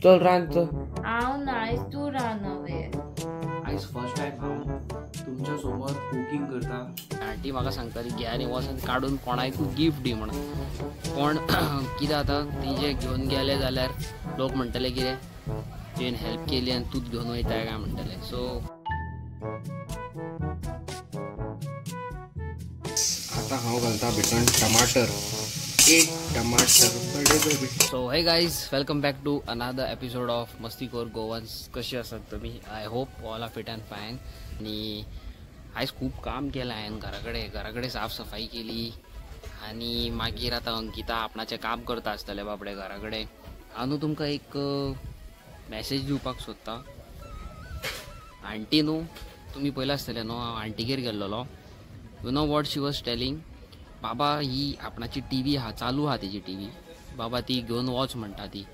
चल रांद चल. हांव ना, आयज तूं रांद वे. आयज फर्स्ट टायम हांव तुमच्या समोर कुकींग करता. आंटी म्हाका सांगताली घे आनी वचून काडून कोणाकूय गिफ्ट दी म्हणून. पण कितें जाता तिजें घेवन गेले जाल्यार लोक म्हणटले कितें तुवें हेल्प केली आनी तूंच घेवन वयता काय म्हणटले. सो आता हांव घालता भितर टमाटर, एक टमाटर बडे. So hey guys, welcome back to another episode of Mastikhor Goans. कशी आसात तुमी? I hope all are fit and fine. आनी आयज खूब काम केलां हांवें घरा कडेन साफ सफाई केली आनी मागीर आतां अंकिता आपणाचें काम करता आसतलें बाबडे घरा कडेन. हांव न्हू तुमकां एक मॅसेज दिवपाक सोदता. आंटी न्हू तुमी पयलां आसतलें न्हू, हांव आंटीगेर गेल्लोलो. You know what she was telling? बाबा ही आपणाची टी व्ही आहा, चालू आहा तेजी टी व्ही, बाबा ती घेवन वच म्हणटा, ती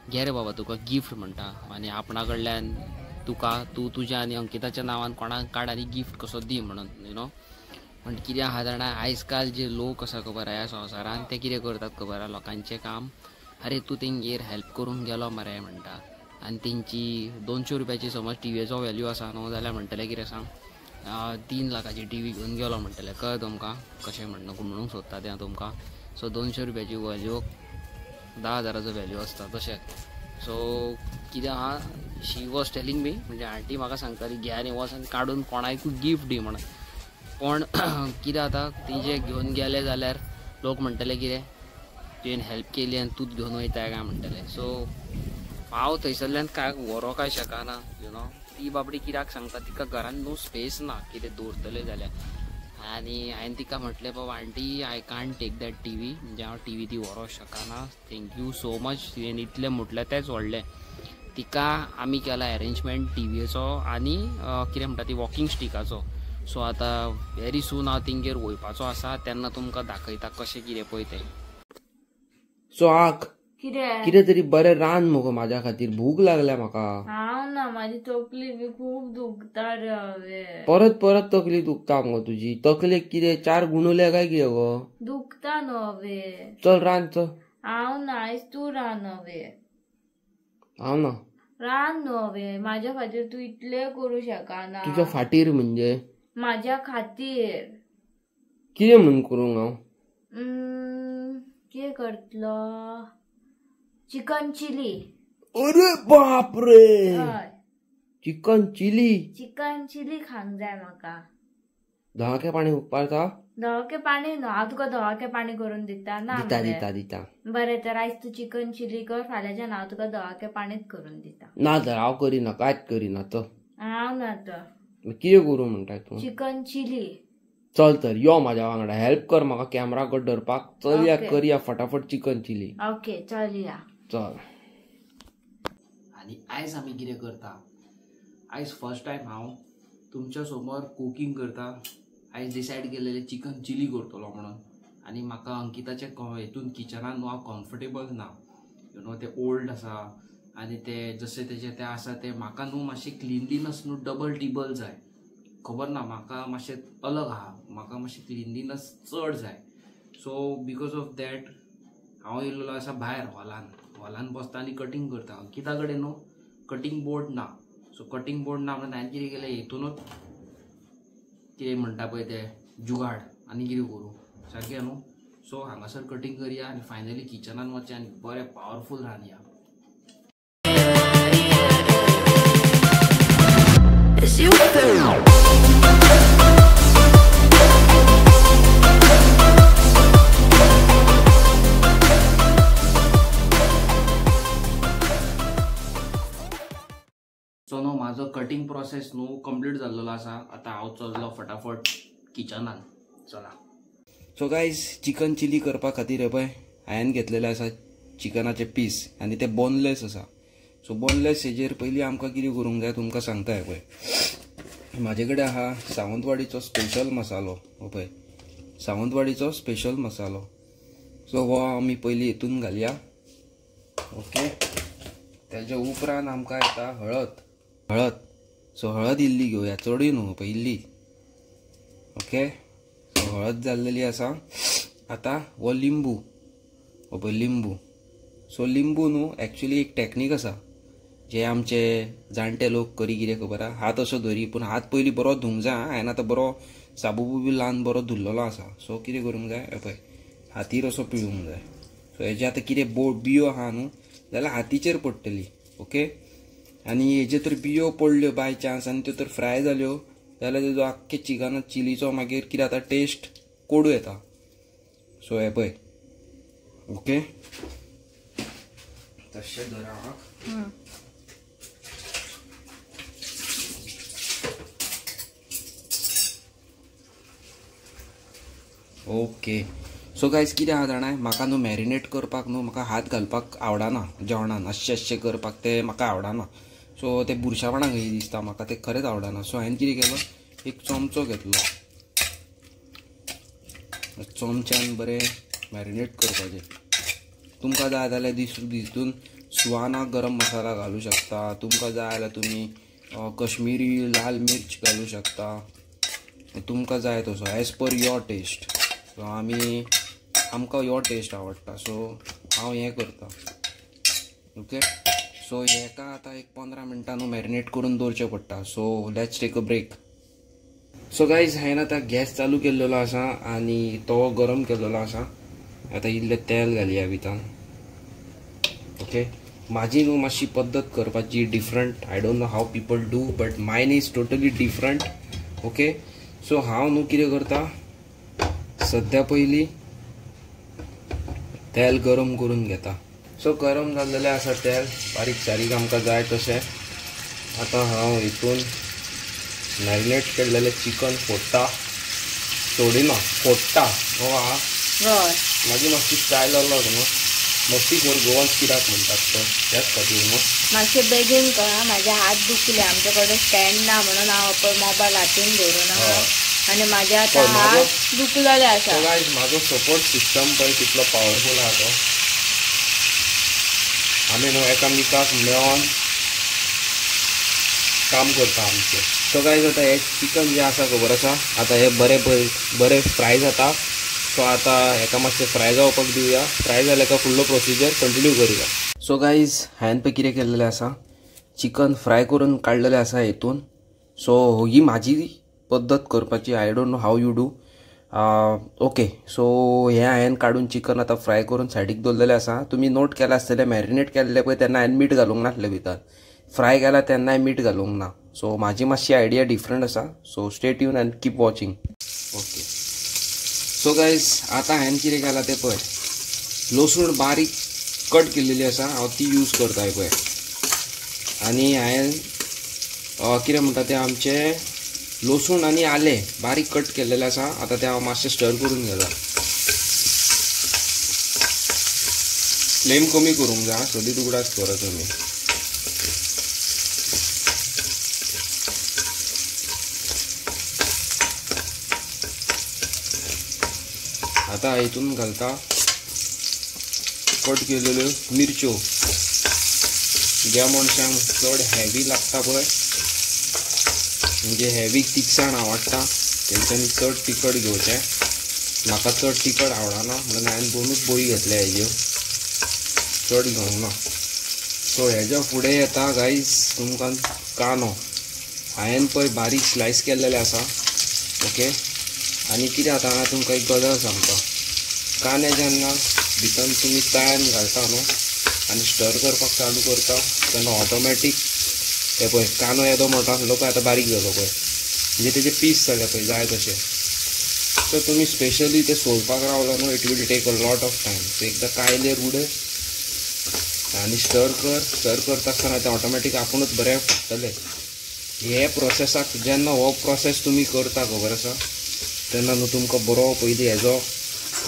घे रे बाबा तुका गिफ्ट म्हणटा. आनी आपणा कडल्यान तुका तूं तुज्या आनी अंकिताच्या नांवान कोणाक काड आनी गिफ्ट कसो दी म्हणून. You know पण कितें आहा जाणा, आयज काल जे लोक आसा खबर आहा ह्या संवसारान, ते कितें करतात खबर आहा लोकांचें काम. अरे तूं तेंगेर हेल्प करूंक गेलो मरे म्हणटा आनी तेंची 200 रुपयाची समज टिवीचो वेल्यू आसा न्हू जाल्यार म्हणटलें कितें सांग, 3 लाखाची टी व्ही घेवन गेलो म्हणटलें. कळ्ळें तुमकां कशें म्हणूंक सोदता तें हांव तुमकां. सो 200 रुपयाची व्हॅल्यू 10,000चो व्हॅल्यू आसता तशें. सो कितें आहा, शी वॉज टेलिंग मी, म्हणजे आंटी म्हाका सांगताली घे आनी वच आनी काडून कोणाकूय गिफ्ट दी म्हणून. पण कितें जाता तिजें घेवन गेले जाल्यार लोक म्हणटले कितें तुवें हेल्प केली आनी तूंच घेवन वयता काय म्हणटले. सो हांव थंयसरल्यान काय व्हरो काय शकना. You know ती बाबडी कित्याक सांगता, तिका घरान न्हू स्पेस ना कितें दवरतलें जाल्यार. आनी हांवें तिका म्हटलें बाबा aunty I can't take that T V, म्हणजे हांव टी व्ही ती व्हरोंक शकना. Thank you so much, तुवें इतलें म्हटलें तेंच व्हडलें. तिका आमी केला एरेंजमेंट टी व्हीचो आनी कितें म्हणटा ती वॉकिंग स्टिकाचो. सो आतां व्हेरी सून हांव तेंगेर वयपाचो आसा, तेन्ना तुमकां दाखयता कशें कितें पळय तें. सो आक कितें कितें तरी बरें रांद मुगो म्हाज्या खातीर, भूक लागल्या म्हाका. हांव ना, म्हाजी तकली बी खूब दुखता रे. परत परत तकली दुखता मुगो तुजी. तकलेक कितें 4 गुणुले काय कितें गो? दुखता न्हू वे. चल रांद चल. हांव ना, आयज तूं रांद वे. हांव ना, रांद न्हू वे. म्हाज्या खातीर तूं इतलें करूं शकना. तुज्या फाटीर म्हणजे म्हाज्या खातीर कितें म्हूण करूंक हांव? कितें करतलो? Chicken chilli. अरे बाप रे, चिकन चिली? चिकन चिली खावंक जाय म्हाका. धवाके पाणी उपारता? धवाके पाणी न्हू, हांव तुका धवाके पाणी करून दिता ना. दिता दिता दिता. बरें तर आयज तूं चिकन चिली कर, फाल्यांच्यान हांव तुका धवाके पाणीच करून दिता. ना तर हांव करिना, कांयच करिना. तर हांव ना तर कितें करूं म्हणटा तूं? Chicken chilli. चल तर यो म्हाज्या वांगडा, हेल्प कर म्हाका कॅमरा कड धरपाक. चल या करया फटाफट चिकन चिली. ओके चल या. चल. आनी आयज आमी कितें करता, आयज फर्स्ट टायम हांव तुमच्या समोर कुकींग करता. आयज डिसायड केलेलें चिकन चिली करतलो म्हणून. आनी म्हाका अंकिताच्या हितून किचनान न्हू हांव कम्फर्टेबल ना. You know तें ओल्ड आसा आनी तें जशें तेजें तें आसा तें म्हाका न्हू मातशें क्लिनलीनस न्हू डबल टिबल जाय. खबर ना म्हाका मातशें अलग आहा, म्हाका मातशें क्लिनलीनस चड जाय. सो because of that हांव येयल्लो आसा भायर हॉलान. हॉलान बसता आनी कटींग करता. अंकिता कडेन न्हू कटींग बोर्ड ना. सो कटींग बोर्ड ना म्हणून हांवें कितें केलें, हितूनच कितें म्हणटा पळय तें जुगाड आनी कितें करूं सारकें न्हू. सो हांगासर कटींग करया आनी फायनली किचनान वचचें आनी बरें पावरफूल रांदया. सो न्हू म्हाजो कटींग प्रोसेस न्हू कंप्लीट जाल्लो आसा. आतां हांव चल्लो फटाफट किचनान. चला. सो गायज, चिकन चिली करपा खातीर हे पळय हांवें घेतलेले आसा चिकनाचे पीस आनी ते बोनलेस आसा. सो बोनलेस हेजेर पयलीं आमकां कितें करूंक जाय तुमकां सांगता. हे पळय म्हाजे कडेन आहा सावंतवाडीचो स्पेशल मसालो. हो पळय सावंतवाडीचो स्पेशल मसालो. सो हो आमी पयलीं हितून घालया. ओके, तेज्या उपरांत आमकां येता हळद. हळद, सो हळद इल्ली घेवया, चडूय न्हू पळय इल्ली. ओके, सो हळद जाल्लेली आसा. आतां हो लिंबू, हो पळय लिंबू. सो लिंबू न्हू एक्चुअली एक टेक्नीक आसा. जे आमचे जाणटे लोक करी कितें खबर आहा, हात असो धरी, पूण हात पयलीं बरो धुवंक जाय. हांवें आतां बरो साबू बी लावन बरो धुल्लेलो आसा. सो कितें करूंक जाय, हे पळय हातीर असो पिळूंक जाय. सो हेजे आतां कितें बियो आहा न्हू जाल्यार हातीचेर पडटली. ओके, आनी हेजे तर बियो पडल्यो बाय चान्स आनी त्यो तर फ्राय जाल्यो जाल्यार तेजो आख्खे चिकना चिलीचो मागीर कितें जाता, टेस्ट कोडू येता. सो हे पळय, ओके, तशें धरा. ओके, सो गायज कितें आहा जाणा, म्हाका न्हू मॅरिनेट करपाक न्हू म्हाका हात घालपाक आवडना जेवणान, अशें अशें करपाक तें म्हाका आवडना. सो तें बुरशापणां कशी दिसता म्हाका, तें खरेंच आवडना. सो हांवें कितें केलो, एक चमचो घेतलो, चमच्यान बरें मॅरिनेट करपाचें. तुमकां जाय जाल्यार दिसून सुवाना गरम मसाला घालूं शकता, तुमकां जाय जाल्यार तुमी कश्मीरी लाल मिर्च घालूं शकता, तुमकां जाय तसो as per your test. So आमकां your test आवडटा, सो हांव हें करता. ओके, सो हेका आतां एक 15 मिनटां न्हू मॅरिनेट करून दवरचें पडटा. So let's take a break. So guys, हांवें आतां गॅस चालू केल्लो आसा आनी तो गरम केल्लो आसा. आतां इल्लें तेल घालया भितर. ओके, म्हाजी न्हू मातशी पद्दत करपाची different. I don't know how people do, but mine is totally different. Okay, so हांव न्हू कितें करता, सद्या पयलीं तेल गरम करून घेता. सो गरम जाल्लेलें आसा तेल, बारीक सारीक आमकां जाय तशें. आतां हांव हितून मॅरिनेट केल्लेलें चिकन फोडटा, सोडिना, फोडटा. हो आहा मागीर मातशी स्टायल अलग न्हू, मस्तीखोर गोवन कित्याक म्हणटात तो, त्याच खातीर न्हू. मातशें बेगीन कर, म्हाजे हात दुखले, आमचे कडेन स्टँड ना म्हणून हांव पळय मोबायल हातीन धरून आहा आनी म्हाजे आतां हात दुखलेले आसा. म्हाजो सपोर्ट सिस्टम पळय कितलो पावरफूल आहा तो. आमी न्हू एकामेकाक मेळोन काम करता आमचें. सो गायज, आतां हें चिकन जें आसा खबर आसा, आतां हें बरें बरें फ्राय जाता. सो आतां हेका मातशें फ्राय जावपाक दिवया. फ्राय जालें काय फुडलो प्रोसिजर कंटिन्यू करुया. सो गायज, हांवें पळय कितें केल्लें आसा, चिकन फ्राय करून काडलेलें आसा हेतून. सो ही म्हाजी पद्दत करपाची, I don't know how you do. Okay, so हें हांवें काडून चिकन आतां फ्राय करून सायडीक दवरलेलें आसा. तुमी नोट केलां आसतलें, मॅरिनेट केल्लें पळय तेन्ना हांवें मीठ घालूंक नासलें भितर, फ्राय केला तेन्नाय मीठ घालूंक ना. सो म्हाजी मातशी आयडिया डिफरंट आसा. So stay tune and keep watching. Okay, so guys, आतां हांवें कितें केलां तें पळय, लसूण बारीक कट केल्लेली आसा, हांव ती यूज करता पळय. आनी हांवें कितें म्हणटा तें, आमचें लसूण आनी आलें बारीक कट केल्लेलें आसा. आतां तें हांव मातशें स्टर करून घेता. फ्लेम कमी करूंक जाय, सदींच उगडास दवरा तुमी. आतां हितून घालता कट केलेल्यो मिरच्यो. ज्या मनशांक चड हेवी लागता पळय, म्हणजे हेवी तिखसाण आवडटा तेंच्यांनी चड तिखट घेवचें. म्हाका चड तिखट आवडना म्हणून हांवें 2 बोरी घेतल्या हेज्यो, चड घेवंक ना. सो हेज्या फुडें येता गायज तुमकां कांदो. हांवें पळय बारीक स्लायस केल्लेले आसा. ओके, आनी कितें जाता हांगा तुमकां एक गजाल सांगता, कांदे जेन्ना भितर तुमी तळ्यान घालता न्हू आनी स्टर करपाक चालू करता तेन्ना ऑटोमॅटीक ते पळय कांदो येदो मोठो आसलो पळय आतां बारीक जालो पळय, म्हणजे तेजे पीस जाले पळय जाय तशें. सो तुमी स्पेशली ते सोलपाक रावला न्हू, it will take a lot of time. So एकदां कायलेर उडय आनी स्टर कर, स्टर करता आसतना ते ऑटोमॅटीक आपुणूच बरें फुट्टले. हे प्रोसेसाक जेन्ना हो प्रोसेस तुमी करता खबर आसा, तेन्ना न्हू तुमकां बरो पयलीं हेजो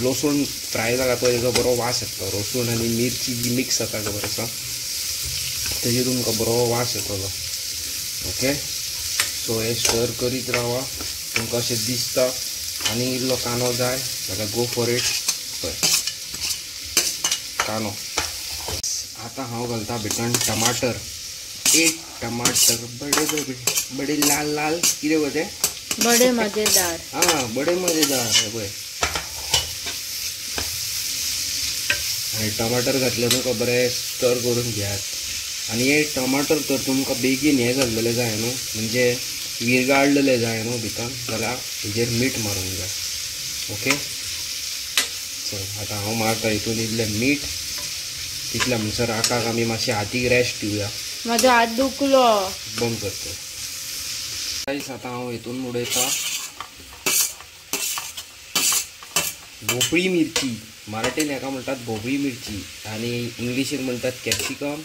लसूण फ्राय जाला पळय तेजो बरो वास येतलो. लसूण आनी मिरची जी मिक्स जाता खबर आसा, तेजे तुमकां बरो वास येतलो. ओके, सो हे स्टर करीत रावा, तुमकां अशें दिसता आनी इल्लो कांदो जाय जाल्यार गो फॉर it. पळय कांदो आतां हांव घालता भितर टमाटर. एक टमाटर बडे बडे बडे लाल लाल कितें गो तें, बडे मजेदार. हां, बडे मजेदार. हे पळय, आनी टमाटर घातले न्हू बरें स्टर करून घेयात. आनी हे टमाटर तर तुमकां बेगीन हें जाल्लेलें जाय न्हू, म्हणजे विरगाळलेलें जाय न्हू भितर, जाल्यार हेजेर मीठ मारूंक जाय. ओके, चल आतां हांव मारता हितून इल्लें मीठ. तितल्या म्हणसर आकाक आमी मातशें हातीक रेस्ट दिवया. म्हजो हात दुखलो. बंद करता. आतां हांव हितून उडयता भोपळी मिरची. मराठीन हेका म्हणटात भोपळी मिरची आनी इंग्लिशीन म्हणटात कॅप्सिकम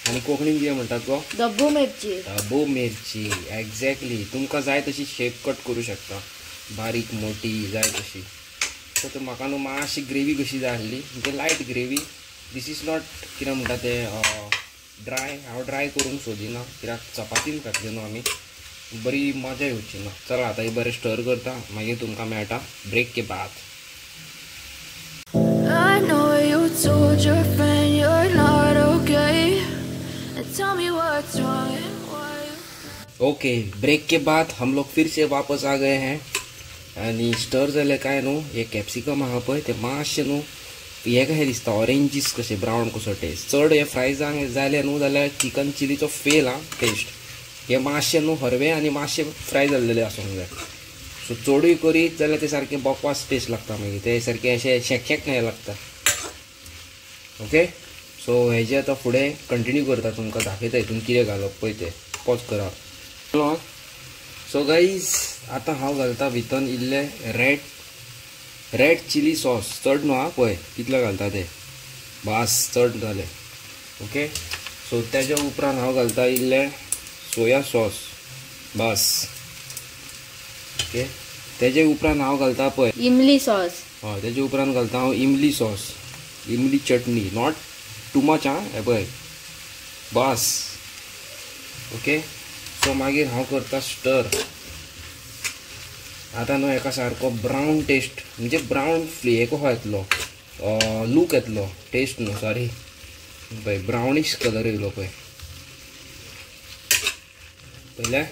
आनी कोंकणीन कितें म्हणटात गो? डब्बू मिरची. डब्बू मिरची एक्झॅक्टली. तुमकां जाय तशी शेप कट करूं शकता, बारीक मोठी जाय तशी. सो म्हाका न्हू मातशी ग्रेवी कशी जाय आसली, म्हणजे light gravy. This is not कितें म्हणटा तें ड्राय. हांव ड्राय करूंक सोदिना कित्याक चपातीन खातले न्हू आमी, बरी मजा येवची ना. चला आतां हें बरें स्टर करता, मागीर तुमकां मेळटा ब्रेक के बाद. I know you told your friend you're not okay. And tell me what's wrong and why. Okay, break K बाद हम लोग फिर से वापस आ गए हैं. आनी स्टर जालें काय न्हू, हे कॅप्सिकम आहा पळय ते मातशें न्हू हें कशें दिसता ऑरेंजीस कशें ब्रावन कसो टेस्ट. चड हे फ्राय जालें न्हू जाल्यार चिकन चिलीचो फेल आं टेस्ट. हे मातशें न्हू हरवें आनी मातशें फ्राय जाल्लेलें आसूंक जाय. सो चडूय करीत जाल्यार ते सारकें बकवास टेस्ट लागता मागीर, ते सारकें अशें शेक शेक लागता. ओके, सो हेजे आतां फुडें कंटिन्यू करता, तुमकां दाखयता हितून कितें घालप पळय तें. पॉज करा. सो गाईज आतां हांव घालता भितर इल्लें रेड चिली सॉस. चड न्हू आं, पळय कितलें घालता तें, बास चड जालें. ओके, सो तेज्या उपरांत हांव घालता इल्लें सोया सॉस, बास. ओके, तेजे उपरांत हांव घालता पळय इमली सॉस. हय, तेजे उपरांत घालता हांव इमली सॉस, इमली चटणी. Not too much आं, हें पळय बास. ओके, सो मागीर हांव करता स्टर. आतां न्हू हेका सारको ब्रावन टेस्ट, म्हणजे ब्रावन हे कसो येतलो, लूक येतलो, टेस्ट न्हू सॉरी, पळय ब्रावनीश कलर येयलो पळय. पयलें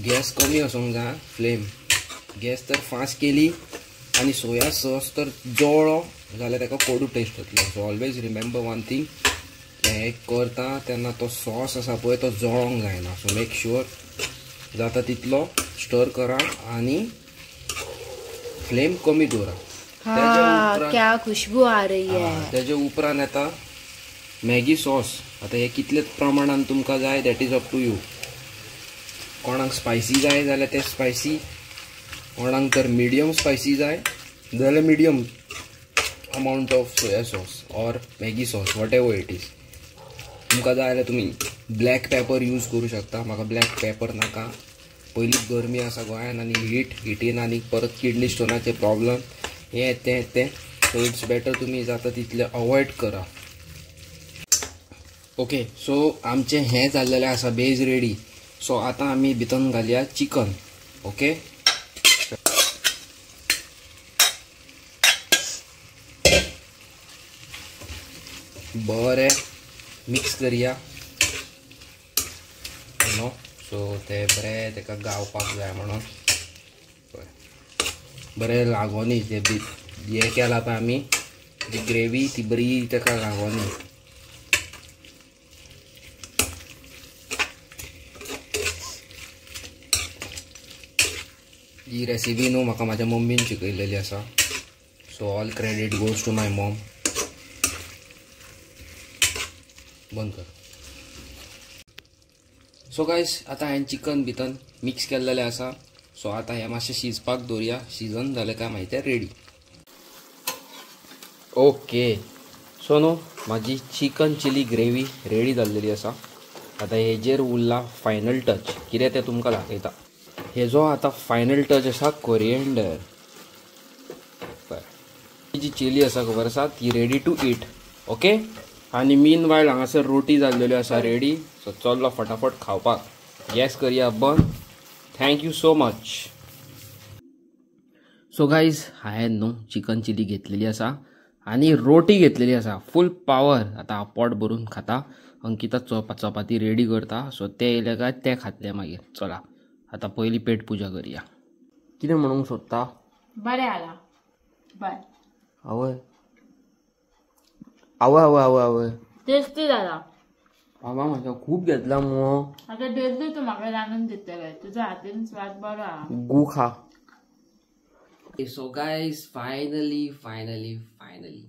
गॅस कमी आसूंक जाय, फ्लेम. गॅस तर फास्ट केली आनी सोया सॉस तर जळ्ळो जाल्यार ताका कोडू टेस्ट येतलो. So always remember one thing, हें करता तेन्ना तो सॉस आसा पळय तो जळोंक जायना. सो मेक शुअर जाता तितलो स्टर करा आनी फ्लेम कमी दवरा. क्या खुशबू आ रही है. तेजे उपरांत येता मॅगी सॉस. आतां हें कितले प्रमाणान तुमकां जाय that is up to you. कोणाक स्पायसी जाय जाल्यार ते स्पायसी, कोणाक तर मिडियम स्पायसी जाय जाल्यार medium amount of soya sauce or Maggi sauce, whatever it is. तुमकां जाय जाल्यार तुमी ब्लॅक पेपर यूज करूं शकता. म्हाका ब्लॅक पेपर नाका, पयलींच गरमी आसा गोंयान आनी हिटीन आनी परत किडनी स्टोनाचे प्रॉब्लम हें तें तें. सो it's better तुमी जाता तितलें अवॉयड करा. ओके, सो आमचें हें जाल्लेलें आसा बेज रेडी. सो आतां आमी भितर घालया चिकन. ओके, बरें मिक्स करया न्हू. सो ते बरें ताका गावपाक जाय म्हणून बरें लागोनी ते हें केलां पळय आमी जी ग्रेवी ती बरी ताका लागोनी. ही रेसिपी न्हू म्हाका म्हाज्या मम्मीन शिकयलेली आसा. So all credit goes to my mom. बंद कर. सो गायज आतां हांवें चिकन भितर मिक्स केल्लेलें आसा. सो आतां हें मातशें शिजपाक दवरया. शिजन जालें काय मागीर तें रेडी. ओके, सो न्हू म्हाजी चिकन चिली ग्रेवी रेडी जाल्लेली आसा. आतां हेजेर उरला फायनल टच, कितें तें तुमकां दाखयता. हेजो आतां फायनल टच आसा कोरिएंडर. जी चिली आसा खबर आसा ती रेडी टू ईट. ओके, आनी मीन वायल हांगासर रोटी जाल्लेल्यो आसा रेडी. सो चल्लो फटाफट खावपाक. गॅस करया बंद. Thank you so much. So guys हांवें न्हू चिकन चिली घेतलेली आसा आनी रोटी घेतलेली आसा फूल पावर. आतां हांव पोट भरून खाता. अंकिता चपाती रेडी करता. सो ते येयले काय ते खातले मागीर. चला आतां पयली पेट पुजा करया. कितें म्हणूंक सोदता? बरें आला बाय. आवय आवय आवय आवय आवय टेस्टी जाला. बाबा म्हाका खूब घेतला मो. आता डेली तू म्हाका रांदून दितले, तुझ्या हातीन स्वाद बरो आहा. गू खा. So guys finally finally finally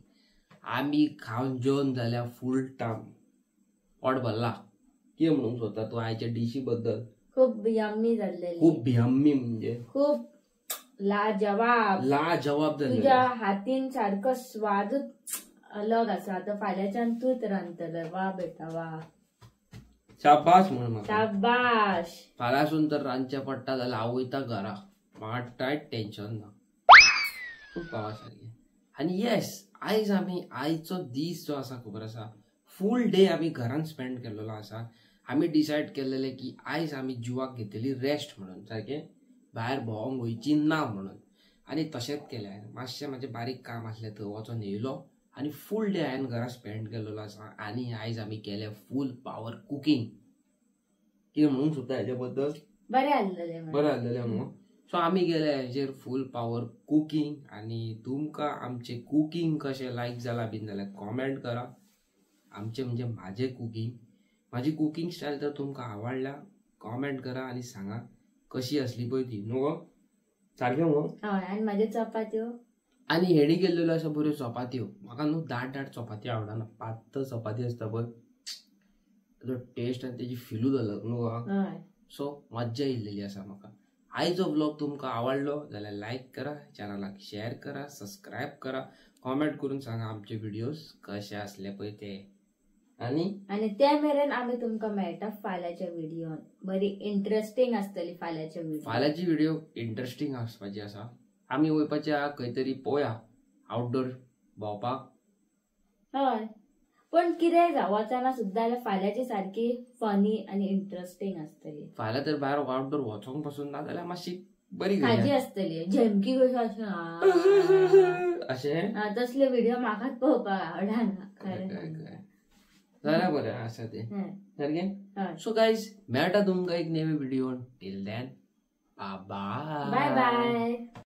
आमी खावन जेवन जाल्या फूल टाम पोट भरला. कितें म्हणूंक सोदता तूं आयच्या डिशी बद्दल? खूब यम्मी जाल्लेली. खूब यम्मी म्हणजे खूब लाजवाब. लाजवाब जाल्लेली. तुझ्या हातीन सारको स्वादूच अलग आसा. आतां फाल्यांच्यान तूंच रांदतले. वा बेटा वा, शाबाश म्हण म्हाका. शाबाश. फाल्यांसून तर रांदचें पडटा जाल्यार हांव वयता घरा, म्हाका कांयच टेन्शन ना. खूब पावा सारकें. आनी येस आयज आमी आयचो दीस जो आसा खबर आसा फूल डे आमी घरान स्पेंड केल्लो आसा. आमी डिसायड केल्लेले की आयज आमी जिवाक घेतली रेस्ट म्हणून, सारकें भायर भोंवंक वयची ना म्हणून. आनी तशेंच केलें हांवें. मातशें म्हाजें बारीक काम आसलें थंय वचोन येयलो आनी फूल डे हांवें घरा स्पेंड केल्लो आसा. आनी आयज आमी केलें फूल पावर कुकींग. कितें म्हणूंक सोदता हेजे बद्दल? बरें आसलेलें. बरें आसलेलें मगो. सो आमी गेले हेजेर फूल पावर कुकींग. आनी तुमकां आमचें कुकींग कशें लायक जालां बीन जाल्यार कॉमेंट करा. आमचें म्हणजे म्हाजें कुकींग, म्हाजी कुकींग स्टायल तर तुमकां आवडल्या कॉमेंट करा आनी सांगा कशी आसली पळय ती. न्हू गो सारकें मगो? हय. आनी म्हाज्यो चपात्यो आनी हेणी केल्ल्यो आसा बऱ्यो चपात्यो. म्हाका न्हू दाट दाट चपाती आवडना, पातळ चपाती आसता पळय ताजो टेस्ट आनी तेजी फिलूच अलग न्हू गो. सो मज्जा येयल्लेली आसा म्हाका. आयचो व्लॉग तुमकां आवडलो जाल्यार लायक करा, चॅनलाक शेअर करा, सबस्क्रायब करा, कॉमेंट करून सांगा आमचे व्हिडियोज कशे आसले पळय ते. आनी आनी ते मेरेन आमी तुमकां मेळटा फाल्यांच्या व्हिडियोन. बरी इंट्रस्टिंग आसतली फाल्यांच्या व्हिडियो. फाल्यांची व्हिडियो इंट्रस्टिंग आसपाची आसा. आमी वयपाचे आहा खंय तरी पोवया आउटडोर भोंवपाक. हय, पण कितें जावं वचना सुद्दां जाल्यार फाल्यांची सारकी फनी आनी इंट्रस्टिंग आसतली. फाल्यां तर भायर आउटडोर वचोंक पसून ना जाल्यार मातशी बरी भाजी आसतली, झेमकी कशी आसना अशें तसले व्हिडिओ म्हाकाच पळोवपाक आवडना. खरें जाल्यार बरें आसा तें सारकें. सो गायज मेळटा तुमकां एक नवे व्हिडियोन. Till then bye bye.